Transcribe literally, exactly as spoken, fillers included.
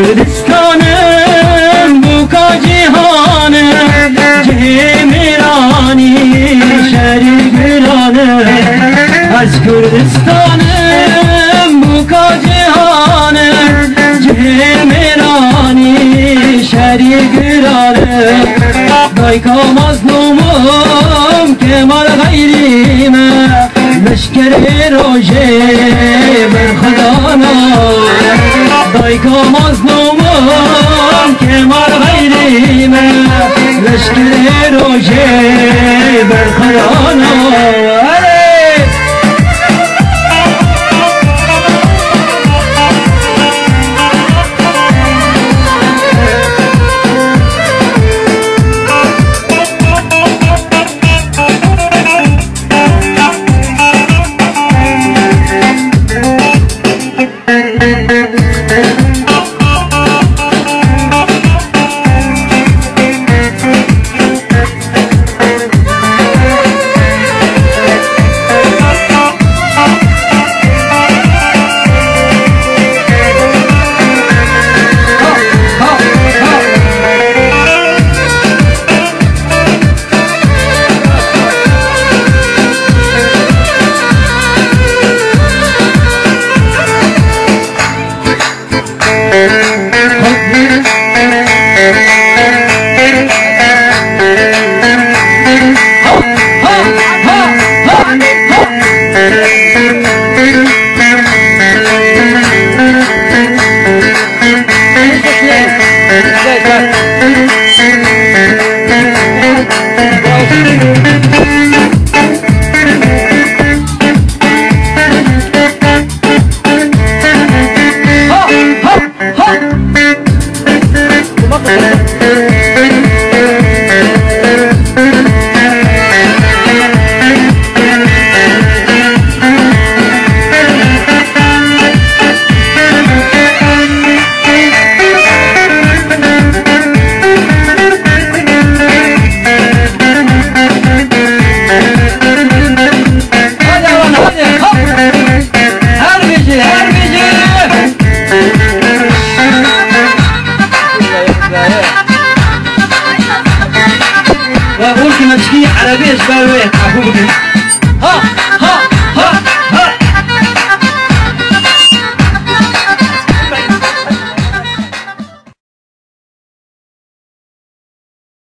Kurdistanim, bûka cîhanim, cihê mêranî, şerî giran e. Ez Kurdistanim, bûka cîhanim, cihê mêranî, şerî giran e. Dayka mazlûmim, Kemal xeyrî me. Leşkerê rojê berxwedana, dayka mazlûman Kemal xeyrî me. Leşkerê rojê berxwedana. Erê! Hadi aman, hadi, hop! Her gece, her gece! Ve o ki meşki erebê ji ber wê qebûl bikin. Ha, ha!